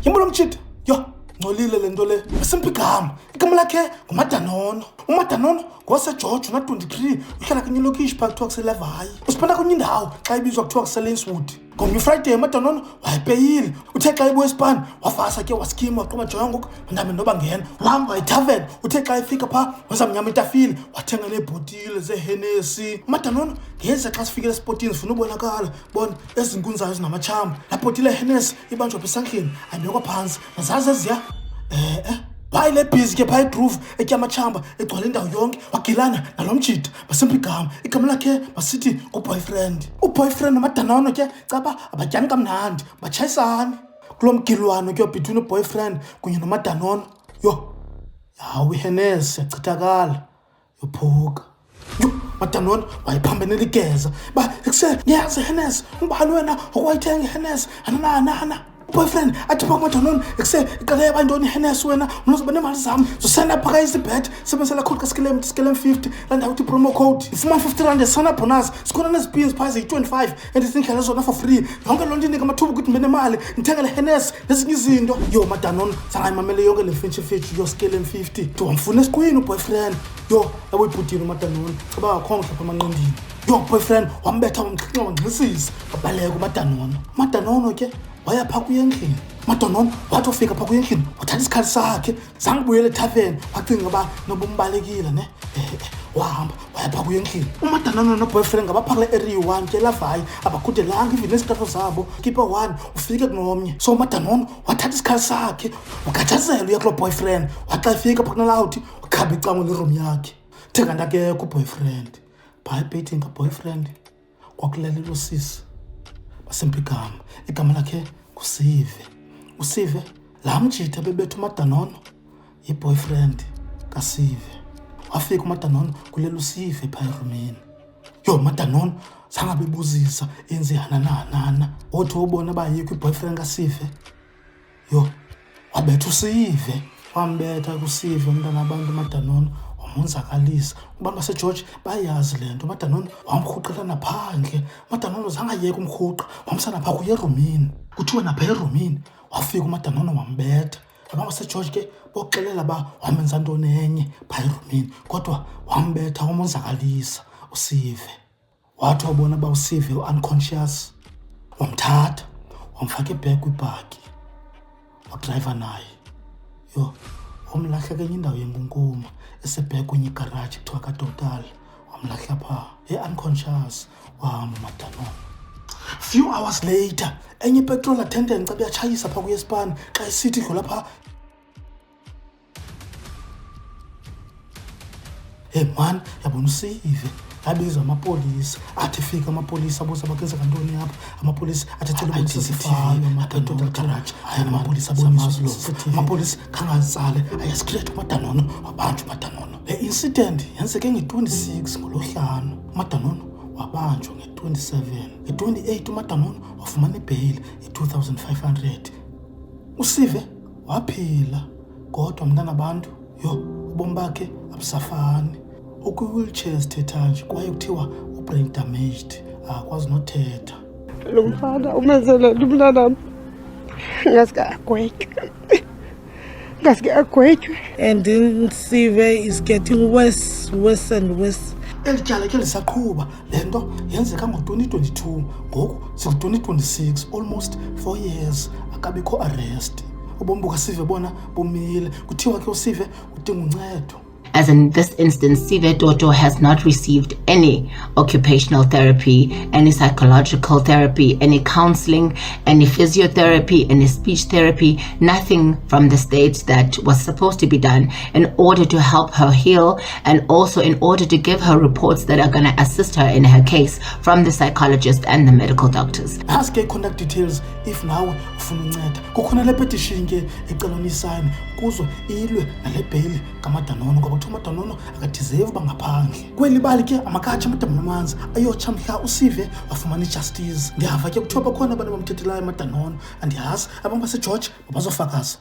Yimbo lo mtshita. Yho, ngcolile le nto le. Asimphi igama. Igama lakhe nguMadanono. UMadanono ngowaseGeorge una-23, uhlala kwenye ilokishi phaa kuthiwa kuseLevayi. Usipanda kwenye indawo xa ibizwa kuthiwa kuseLenswood. Ngomnye uFriday uMadanono wayepeyile. Uthe xa ebuya esipani wavasa ke waskima waqoma jonga ngoku mandambe noba ngena. Wahamba ethaveni. Uthe xa efika phaa wenza mnyama itafile wathenga neebhotile zeeHennessy. UMadanono ngeza xa sifikile esipotini sifuna ubonakala bona ezinkunzayo zinamatshamba. Laa bhotile yeHennessy ibanjwa apha esandleni ayibekwa phantsi nazazi eziya e-e waye le bhizi ke phaa igroove etya amatshamba egcwala indawo yonke wagilana nalo mjita basempha igama igama lakhe masithi nguboyfriend. Uboyfriend noMadanono ke caba abatyani kamnandi batshayisane kulo mgilwano ke between uboyfriend kunye noMadanono. Yho, yawu iHennessy yachithakala yophuka. Yho, Madanono wayephambene ligeza ba ekuse ngiyazi iHennessy ngubani wena okwayithenga iHennessy ananana. Boyfriend athi phaa kuMadanono ekuse iqale yaba ntoni iHennessy wena unozoba neemali zam zosayina phaa ka-Easybet sebenzisa laa code kaSkelem Skelem 50 laa ndawo uthi promo code ifumana 50 rand esana bonus sikhona nezipins phaa ziyi-25 endizindlela zona for free yonke loo nto inika amathuba ukuthi ndibe nemali ndithenge le Hennessy nezinye izinto. Yho, Madanono zangayimamele yonke le fetshifetshi yoSkelem 50 de wamfuna esiqwini uboyfriend. Yho, yabo ibhudile uMadanono caba akho mhla phaa emanqindini. Yho, boyfriend wambetha wamxhinxa wangxisisa wabaleka uMadanono. UMadanono ke waya phaa kuye endlini. UMadanono wathi ufika phaa kuye endlini wathatha isikhali sakhe zange ubuyele ethaveni wacinga uba noba umbalekile ne. Wahamba waya phaa kuye endlini. UMadanono noboyfriend ngabaphaa kule area 1 ke lavayi abakhudelanga even nezitato zabo kipa 1 ufike kunomnye. So uMadanono wathatha isikhali sakhe wakhathazela uya kuloo boyfriend. Waxa efika phaa kunalawuthi wakhaba icango leroom yakhe. Thenga ndakekho uboyfriend. Phaa ebhedini kaboyfriend kwakulele lo sisi basempha igama. Igama lakhe nguSive. USive laa mjitha bebetha uMadanono yiboyfriend kaSive. Wafika uMadanono kulela uSive phaa erumini. Yho, Madanono zange abebuzisa enze hanana. Othi wobona uba ayikho iboyfriend kaSive. Yho, wabetha uSive. Wambetha kuSive umntana abantu uMadanono wamonzakalisa. Abantu baseGeorge bayazi le nto. UMadanono wamrhuqela naphandle. UMadanono zange ayeke umrhuqa, wamsa naphaa kuye erumini. Kuthiwa naphaa erumini wafika uMadanono wambetha. Abantu baseGeorge ke boxelela uba wamenza ntoni enye phaa erumini, kodwa wambetha wamonzakalisa uSive. Wathi wabona uba uSive u-unconscious, wamthatha wamfaka ibhegi kwibhaki wadrayiva naye. Yho, wamlahla kwenye indawo yenkunkuma esebhek kwenye igaraji kuthiwa kaTotal, wamlahla phaa e-unconscious wahamba uMadanono. Few hours later enye ipetrol attendant xa buyatshayisa phaa kuye esipani xa isithi idlula phaa. Hey man, yabona uSive yabiza amapolisa. Athi fika amapolisa abuza bakwenzeka ntoni apha. Amapolisa athi cela ubonisa CCTV garage. Hayi, amapolisa aboniswa lo. Amapolisa khangazitsale ayasikretha uMadanono wabanjwa uMadanono. Le incident yenzeke nge-26 ngolwesihlanu. UMadanono wabanjwa nge-27. Nge-28 uMadanono wafumana ibheyili i-2500. uSive waphila kodwa mntana abantu yho ubomi bakhe abusafani. Ukwi-wheelchair sithetha nje kwaye kuthiwa u-brain damaged akakwazi nothetha. Lo mfana umenzele nto umntanam ngaske agwetywe. Ngaske agwetywe. And then Sive is getting worse, worse and worse. Eli tyala ke lisaqhuba. Le nto yenzeka ngo-2022, ngoku siku-2026, almost 4 years akabikho arrest. Ubomi bukaSive bona bumile. Kuthiwa ke uSive udinga uncedo. As in this instance, Sive Toto has not received any occupational therapy, any psychological therapy, any counseling, any physiotherapy, any speech therapy, nothing from the state that was supposed to be done in order to help her heal and also in order to give her reports that are going to assist her in her case from the psychologist and the medical doctors. Nasi ke contact details if nawe ufuna unceda. Kukhona le petition ke ecela nisayine kuzo ilwe nale bail kaMadanono ngoba kuthiwa uMadanono akadeserve uba ngaphandle. Kweli bali ke amakatsha amadama namanzi ayotsha mhla uSive wafumana ijustice. Ndiyava ke kuthiwa bakhona abantu abamthethelayo uMadanono, andiyazi abantu baseGeorge bazofakaza.